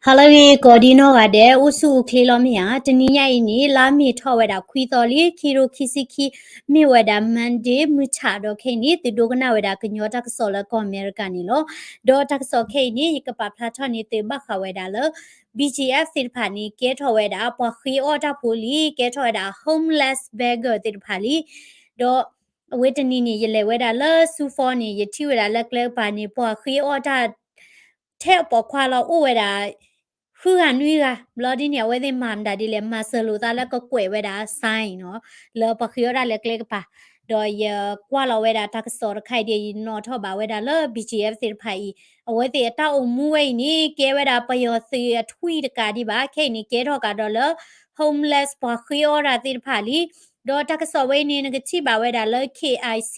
ဟါလၢအဂ့ၤ ကိးဒံနီၢ်ဂၤဒဲး အိၣ်ဆူၣ်အိၣ်ချ့လီၤမ့ၢ်ဧါ. တနံၤညါအံၤန့ၣ် လါမ့ၤထီၣ်ဝဲဒၣ်ခွံသီလံ, ခံရိၣ်ခံဆံခံ, မ့ၢ်ဝဲဒၣ် Monday မုၢ်ဆၣ်ဒီးခဲအံၤန့ၣ် သုဒိကနၣ်ဝဲဒၣ်ကညီတၢ်ကစီၣ်လၢကီၢ်အမဲရကၤန့ၣ်လီၤ. ဒီးတၢ်ကစီၣ်ခဲအံၤန့ၣ် ယကပာ်ဖျါထီၣ်န့ၢ်သုဘၣ်ဃးဝဲဒၣ်လၢ BGF သ့ၣ်တဖၣ်န့ၣ် ကဲထီၣ်ဝဲဒၣ် ပှၤဃ့အီၣ်တၢ်ဖိလံ, ကဲထီၣ်ဝဲဒၣ် homeless beggar သ့ၣ်တဖၣ်လံ. ဒီးအဝဲတနံၤန့ၣ် ယလဲၤဝဲဒၣ်လၢ ဆူဖီန့ၣ် ယထံၣ်ဝဲဒၣ်လၢကျဲကပၤန့ၣ် ပှၤဃ့အီၣ်တၢ် ထဲအပိာ်ခွါလီၤ အိၣ်ဝဲဒၣ် ဃုဂၤနွံဂၤ, ဘျီဒ်န့ၣ် အဝဲသ့ၣ်မၤမတၤဒ်လဲၣ်, မၤစၢၤလိာ်သးလၢကကွဲးဝဲဒၣ် sign နီၤ, လၢပှၤဃ့အီၣ်တၢ်လၢကျဲကပၤ, ဒီးယကွၢ်လီၤဝဲဒၣ်တၢ်ကစီၣ်တခါအံၤဒီး ယနီၣ်ထီၣ်ဘၣ်ဝဲဒၣ်လၢ BGF သ့ၣ်တဖၣ်အံၤ အဝဲသ့ၣ်အတၢ်အိၣ်မူဝဲအံၤန့ၣ် ကဲဝဲဒၣ်ပယီၤသုးအထွံၣ်တကးဒံးဘၣ်, ခဲအံၤန့ၣ် ကဲထီၣ်ကဒီးလၢ homeless ပှၤဃ့အီၣ်တၢ်သ့ၣ်တဖၣ်လံ. ဒီးတၢ်ကစီၣ်ဝဲအံၤန့ၣ် နကထံၣ်ဘၣ်ဝဲဒၣ်လၢ KIC,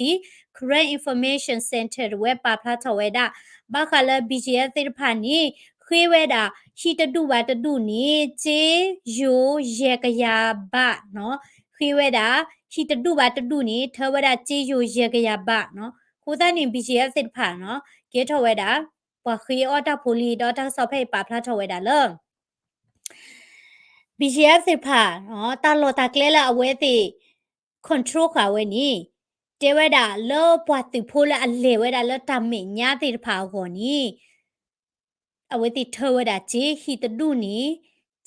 Karen Information Center တဝဲပာ်ဖျါထီၣ်ဝဲဒၣ် ဘၣ်ဃးလၢ BGF သ့ၣ်တဖၣ်န့ၣ် ဃ့ဝဲဒၣ် ဟံၣ်တဒူၣ်ဘၣ်တဒူၣ်န့ၣ် စ့ယိၤယဲၢ်ကယၤဘးနီၤ, ဃ့ဝဲဒၣ် ဟံၣ်တဒူၣ်ဘၣ်တဒူၣ်န့ၣ် ထၢဝဲဒၣ်စ့ယိၤယဲၢ်ကယၤဘးနီၤ. အဃိသတးန့ၣ် BGF သ့ၣ်တဖၣ်နီၤ ကဲထီၣ်ဝဲဒၣ် ပှၤဃ့အီၣ်တၢ်ဖိလံ ဒီးတၢ်ကစီၣ်ဖဲအံၤပာ်ဖျါထီၣ်ဝဲဒၣ်လၢ BGF သ့ၣ်တဖၣ် တၢ်လီၢ်တၢ်ကျဲလၢအဝဲသ့ၣ် control ဃာ်ဝဲန့ၣ် တဲဝဲဒၣ်လၢပှၤသုးဖိလၢအလဲၤဝဲဒၣ်လၢတၢ်မဲာ်ညါသ့ၣ်တဖၣ်အဂီၢ်န့ၣ် အဝဲသ့ၣ်ထၢဝဲဒၣ်စ့ ဟံၣ်တဒူၣ်န့ၣ်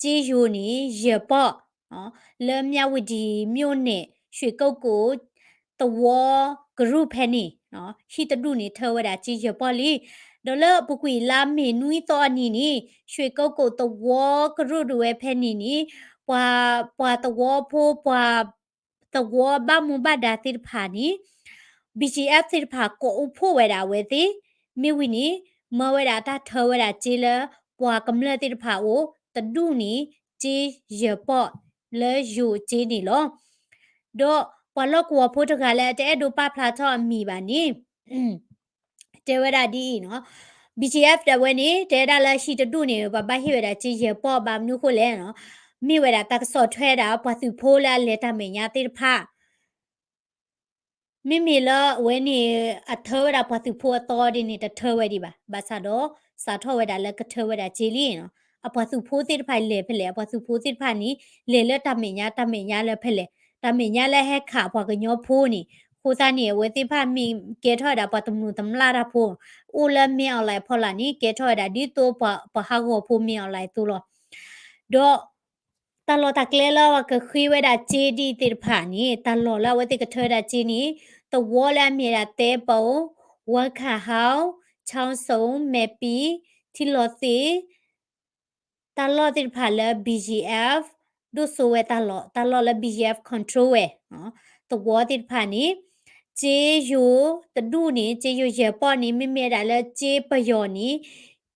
စ့ယိၤန့ၣ် ယဲၢ်ပီၢ် လၢ မြဝတီမြို့နယ် ရွှေကုက္ကို သဝီကရူၢ်ဖဲန့ၣ် ဟံၣ်တဒူၣ်န့ၣ် ထၢဝဲဒၣ်စ့ယဲၢ်ပီၢ်လံ. ဒီးလၢအပူၤကွံာ်လါမ့ၤနွံသီအနံၤန့ၣ် ရွှေကုက္ကို သဝီကရူၢ်ဒၣ်ဝဲဖဲန့ၣ်န့ၣ် ပှၤ ပှၤသဝီဖိ ပှၤသဝီဘၣ်မူဘၣ်ဒါသ့ၣ်တဖၣ်န့ၣ် BGF သ့ၣ်တဖၣ်ကိးအိၣ်ဖှိၣ်ဝဲဒၣ်အဝဲသ့ၣ် မ့ၢ်ဝံၤန့ၣ် မၢဝဲဒၣ်တၢ်ထၢဝဲဒၣ်စ့လၢ ပှၤကမျၢၢ်သ့ၣ်တဖၣ်အအိၣ် တဒူၣ်န့ၣ် စ့ယဲၢ်ပီၢ်လၢယိၤစ့န့ၣ်လီၤ. ဒီးပှၤလီၢ်ကဝီၤဖိတဂၤလၢအတအဲၣ်ဒိးပာ်ဖျါထီၣ်အမံၤဘၣ်န့ၣ် တဲဝဲဒၣ်ဒ်အံၤနီၤ, BGF ဒၣ်ဝဲန့ၣ် တဲဒၣ်လၢဟံၣ်တဒူၣ်န့ၣ် ပှၤဘၣ်ဟ့ၣ်ဝဲဒၣ်စ့ယဲၢ်ပီၢ် ဘၣ်မနုၤဃိလဲၣ်နီၤ, မ့ၢ်ဝဲဒၣ်တၢ်ကစီၣ်ထွဲဒၣ် ပှၤသုးဖိလၢအလဲၤတၢ်မဲာ်ညါသ့ၣ်တဖၣ် မ့မ့ၢ်လၢအဝဲန့ၣ် အထၢဝဲဒၣ်ပှၤသုးဖိအသီဒ်န့ၣ် တထၢဝဲဒံးဘၣ်. ဘၣ်ဆၣ်ဒီး စးထီၣ်ဝဲဒၣ်လၢကထၢဝဲဒၣ်စ့လံနီၤ. အပှၤသုးဖိသ့ၣ်တဖၣ်လဲၤဖဲလဲၣ်, အပှၤသုးဖိသ့ၣ်တဖၣ်န့ၣ် လဲၤလၢတၢ်မဲာ်ညါ, တၢ်မဲာ်ညါလၢဖဲလဲၣ်, တၢ်မဲာ်ညါလၢဟဲခးပှၤကညီဖိန့ၣ်, အဃိသတးန့ၣ် အဝဲသ့ၣ်တဖၣ်မ့ၢ်ကဲထီၣ်ဝဲဒၣ်ပှၤတမုာ်တမျၢ်တၢ်ဖိ, အိၣ်လၢမ့ၢ်အီၤလၢအဖီလာ်န့ၣ် ကဲထီၣ်ဝဲဒၣ်ဒ်သိးပှၤဟးဂီၤဖိမ့ၢ်အီၤလၢအသိးလီၤ. ဒီး တၢ်လီၢ်တၢ်ကျဲလၢပှၤကဃ့ဝဲဒၣ်စ့ဒ်သ့ၣ်တဖၣ်န့ၣ် တၢ်လီၢ်လၢအဝဲသ့ၣ်ကထၢဝဲဒၣ်စ့န့ၣ် သဝီလၢအမ့ၢ်ဒၣ် သဲပိ, ဝါခၣ်ဟီ, ချောင်းစုံ, မဲာ်ပီ, ထံလီၤသ့ၣ် တၢ်လီၢ်သ့ၣ်တဖၣ်လၢ BGF ဒိၣ်စိဝဲတၢ်လီၢ်, တၢ်လီၢ်လၢ BGF control ဝဲ, သဝီသ့ၣ်တဖၣ်န့ၣ် စ့ယိၤတဒူၣ်န့ၣ် စ့ယိၤယဲၢ်ပီၢ်န့ၣ် မ့မ့ၢ်ဒၣ်လၢစ့ပယီၤန့ၣ်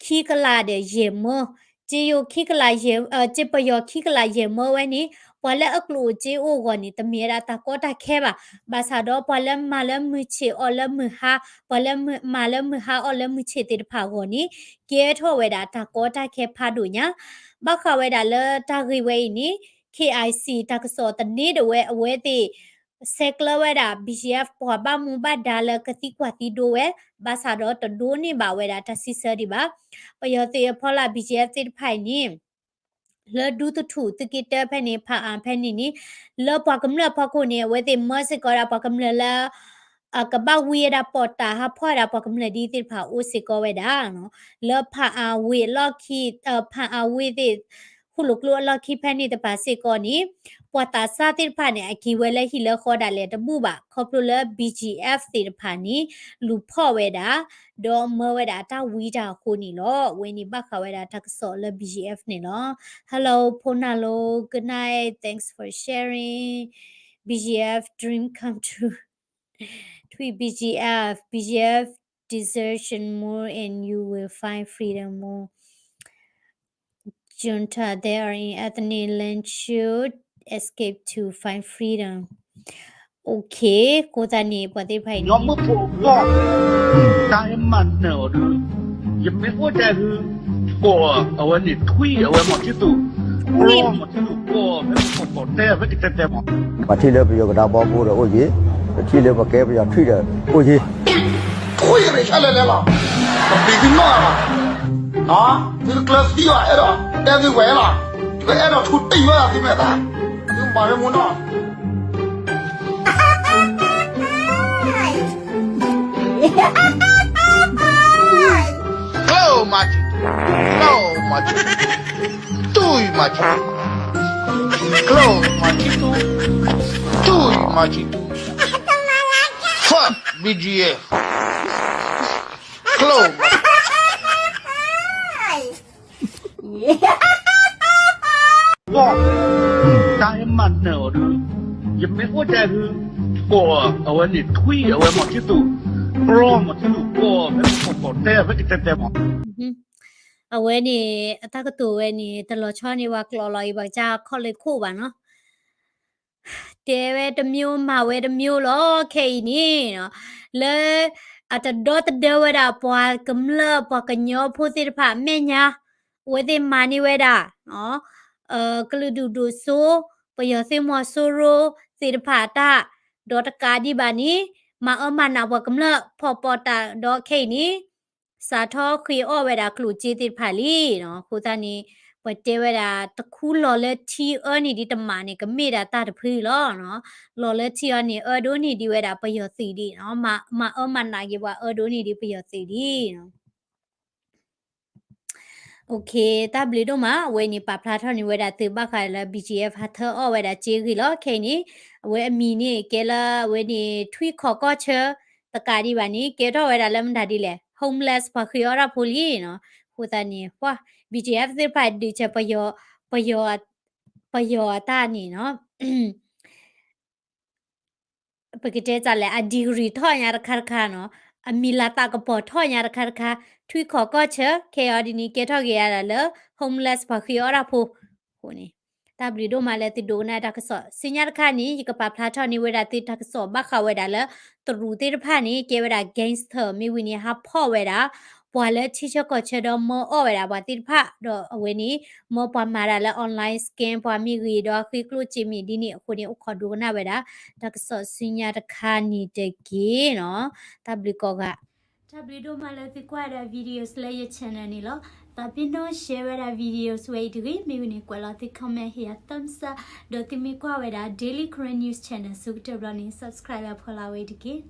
ခံကလးဒီးယဲၢ်မၢ, စ့ယိၤခံကလးယဲၢ်, စ့ပယီၤခံကလးယဲၢ်မၢဝဲန့ၣ် ပှၤလၢအကျိၣ်စ့အိၣ်အဂီၢ်န့ၣ် တမ့ၢ်ဝဲဒၣ်တၢ်ကီတၢ်ခဲဘၣ်. ဘၣ်ဆၣ်ဒီးပှၤလၢမၤလၢမုၢ်ဆ့ၣ်အီၣ်လၢမုၢ်ဟါ, ပှၤလၢမၤလၢမုၢ်ဟါအီၣ်လၢမုၢ်ဆ့ၣ်သ့ၣ်တဖၣ်အဂီၢ်န့ၣ် ကဲထီၣ်ဝဲဒၣ်တၢ်ကီတၢ်ခဲဖးဒိၣ်ညါ. ဘၣ်ဃးဝဲဒၣ်လၢတၢ်ဂ့ၢ်ဝဲအံၤန့ၣ် KIC တၢ်ကစီၣ်သန့တဝဲ အဝဲသ့ၣ် ဆဲးကျၢဝဲဒၣ် BGF ပှၤဘၣ်မူဘၣ်ဒါလၢကသံကွၢ်သံဒိဝဲ, ဘၣ်ဆၣ်ဒီးတဒိးန့ၢ်ဘၣ်ဝဲဒၣ်တၢ်စံးဆၢဒံးဘၣ်. ပယီၤသုးအဖီလာ် BGF သ့ၣ်တဖၣ်အံၤန့ၣ် လၢဒူသထူၣ် သုးက့တၢဖဲန့ၣ် ဖၣ်အၣ်ဖဲန့ၣ်န့ၣ် လၢပှၤကမျၢၢ်အဖီခိၣ်န့ၣ် အဝဲသ့ၣ်မၢစ့ၢ်ကီးဒၣ်ပှၤကမျၢၢ်လၢ ကဘၣ်ဝံဝဲဒၣ်ပီးတၢ်ဟးဖီၣ်ဝဲဒၣ်ပှၤကမျၢၢ်ဒ်သ့ၣ်တဖၣ်အိၣ်စ့ၢ်ကီးဝဲဒၣ် လၢဖၣ်အၣ်ဝ့ၢ်အလီၢ်ခံ, ဖၣ်အၣ်ဝ့ၢ်သ့ၣ် ဃိၣ်လိာ်ကျိအလီၢ်ခံဖဲန့ၣ်တဖၣ်စ့ၢ်ကီးန့ၣ် ပှၤသးစၢ်သ့ၣ်တဖၣ်န့ၣ် အက့ၤဝဲလၢဟံၣ်လၢဃီဒၣ်လဲာ်တဘူၣ်ဘၣ် ခီဖျိလၢ BGF သ့ၣ်တဖၣ်န့ၣ် လူၤဖီၣ်ဝဲဒၣ် ဒီးမၢဝဲဒၣ်တၢ်ဝံတၢ်အဃိန့ၣ်လီၤ. အဝဲန့ၣ်ဘၣ်ဃးဝဲဒၣ်တၢ်ကစီၣ်လၢ BGF န့ၣ်လီၤ. Hello ဖိနၢ်လိၤ good night, thanks for sharing. BGF dream come true. Tweet BGF, BGF desertion more and you will find freedom more. Junta, they are in ethnic land should escape to find freedom. Okay, ကိးသးန့ၣ် ပှၤသ့ၣ်တဖၣ်အံၤန့ၣ် ညီမုၣ်ဖိအဂီၢ်, တၢ်အမၤနၢၤအီၤဒုး, ယမ့ၢ်အိၣ်ဒဲးဟု, ကိးအဝဲန့ၣ်ထွံၣ်အဝဲမီၤထံသူ, မီၤထံသူကိးဖဲမီၤကိးကိးတဲဖဲကတဲတဲမီၤ, ပှၤထံၣ်လၢပယီၤကဒါဘီဖိဒီးအိၣ်ယံၤ, ပထံၣ်လၢပကဲပယီၤထွံၣ်ဒီးအိၣ်ယံၤ, ထွံၣ်ရ့ၣ်ဆါလဲၣ်လဲၣ်လီၤ, ပပျံၤသုနီၢ်ဧါ, သုတကျၢၤသံဘၣ် အဲၣ်ဒိးတဲသုဝဲလီၤ. သုအဲၣ်ဒိးထူတံၢ်ဝဲဒၣ်သုမဲာ်သၣ်, သုမၤရ့မူနီၢ် ကျၢၢ်မၤထံတူ, ကျၢၢ်မၤထံတူ, တူၢ်မၤထံတူ, ကျၢၢ်မၤထံတူ, တူၢ်မၤထံတူ, fuck B G F, ကျၢၢ်မၤ တၢ်အမၤနၢၤအီၤဒီး ယမ့ၢ်အိၣ်တဲဟု ကိးအဝဲန့ၣ် ထွံၣ်အဝဲမၤထံတူ, ကျၢၢ်မၤထံတူ ကိးဖဲကိးကိးတဲဖဲကတဲတဲမး. အဝဲန့ၣ် အတၢ်ကတိၤဝဲန့ၣ် တလီၤဆီန့ၢ်ပှၤကျိာ်လီၤအံၤ ပှၤကစၢ်ခီၣ်လ့ၢ်ခိၣ်ဘၣ်နီၤ. တဲဝဲတမျိုး မၤဝဲတမျိုးလီၤ ခဲအံၤန့ၣ်နီၤ, လၢအတဒီသဒၢဝဲဒၣ်ပှၤကမျၢၢ် ပှၤကညီဖိသ့ၣ်တဖၣ်အမဲာ်ညါ, အဝဲသ့ၣ်မၤန့ၢ်ဝဲဒၣ် ကလုာ်ဒူၣ်ဒိၣ်စိ ပယီၤသုးမီၤစိရိၤသ့ၣ်တဖၣ်အတၢ်, ဒီးတကးဒံးဘၣ်န့ၣ် မၤအၢမၤနးပှၤကမျၢၢ် ဖီၣ်ပီးတၢ်ဒီးခဲအံၤန့ၣ် စးထီၣ်ဃ့အီၣ်ဝဲဒၣ်ကျိၣ်စ့သ့ၣ်တဖၣ်လံနီၤ. အဃိသတးန့ၣ် ပတဲဝဲဒၣ် တခူလီၤလၢထံအၢန့ၢ်ဒံးတမးန့ၣ် ကမ့ၢ်ဒၣ်တၢ်တဖုလီၤနီၤ. လီၤလၢထံအၢန့ၣ် အၢဒိၣ်န့ၢ်ဒံးဝဲဒၣ်ပယီၤသုးဒံးနီၤ, မၤအၢမၤနးက့ၤပှၤအၢဒိၣ်န့ၢ်ဒံးပယီၤသုးဒံးနီၤ. တၢ်ဘျုးဒိၣ်မး အဝဲန့ၣ်ပာ်ဖျါထီၣ်န့ၢ်ဝဲဒၣ်သုးဘၣ်ဃးလၢ B G F ဟးထၢအီၣ်ဝဲဒၣ်စ့ဂ့ၢ်လီၤ. ခဲအံၤန့ၣ် အဝဲအမံၤန့ၣ် ကဲလၢအဝဲန့ၣ် ထွံၣ်ခီၣ်ကီၢ်ဆၢ တကးဒံးဘၣ်န့ၣ် ကဲထီၣ်ဝဲဒၣ်လၢမတၤဒ်လဲၣ် homeless ပှၤဃ့အီၣ်တၢ်ဖိလံနီၤ. အဃိသတးန့ၣ် ပှၤ B G F သ့ၣ်တဖၣ်ဒုးဆဲး ပယီၤ ပယီၤ ပယီၤအတၢ်န့ၣ်နီၤ ပကတဲတၢ်လဲၣ် အ degree ထီၣ်ညါတခါတခါနီၤ, အမံၤလၤသးကပီၤထီၣ်ညါတခါတခါ, ထွံၣ်ခီၣ်ကီၢ်ဆၢ ခဲအံၤဒ်န့ၣ် ကဲထီၣ်က့ၤယၤဒၣ်လၢ homeless ပှၤဃ့အီၣ်တၢ်ဖိအဃိန့ၣ်, တၢ်ဘျုးဒိၣ်မးလၢသုဒိကနၣ်တၢ်ကစီၣ် ဆူညါတခါန့ၣ် ယကပာ်ဖျါထီၣ်န့ၢ်ဝဲဒၣ်သုတၢ်ကစီၣ်ဘၣ်ဃးဝဲဒၣ်လၢ တရူးသ့ၣ်တဖၣ်န့ၣ် ကဲဝဲဒၣ် gangster မ့ၢ်ဝံၤန့ၣ် ဟးဖီၣ်ဝဲဒၣ် ပှၤလၢထံဆၢကီၢ်ဆၢဒီးမၢအီၣ်ဝဲဒၣ်ပှၤသ့ၣ်တဖၣ် ဒီးအဝဲန့ၣ် မၢပှၤမၤဒၣ်လၢ online scam ပှၤမ့ၢ်ဂ့ၤဒီးအဃ့ကျိၣ်စ့မ့ၢ်ဒ်န့ၣ်အဃိန့ၣ် အိၣ်ခိးဒိကနၣ်ဝဲဒၣ် တၢ်ကစီၣ်ဆူညါတခါန့ၣ်တက့ၢ်နီၤ. တၢ်ဘျုးကိးဂၤ တၢ်ဘျုးဒိၣ်မးလၢသုကွၢ်ဝဲဒၣ် videos လၢယ channel န့ၣ်လီၤ. သးပ့ၤနီၣ် share ဝဲဒၣ် videos ဝဲအံၤတဂ့ၤ, မ့ၢ်ဝံၤန့ၣ် ကွဲးလီၤသု comment ဟ့ၣ်ယၤ thumbs up, ဒီးသုမ့ၢ်ကွၢ်ဝဲဒၣ် Daily Karen News Channel ဆၢကတီၢ်ဘျီန့ၣ် subscribe လၢဖီလာ်ဝဲအံၤတက့ၢ်.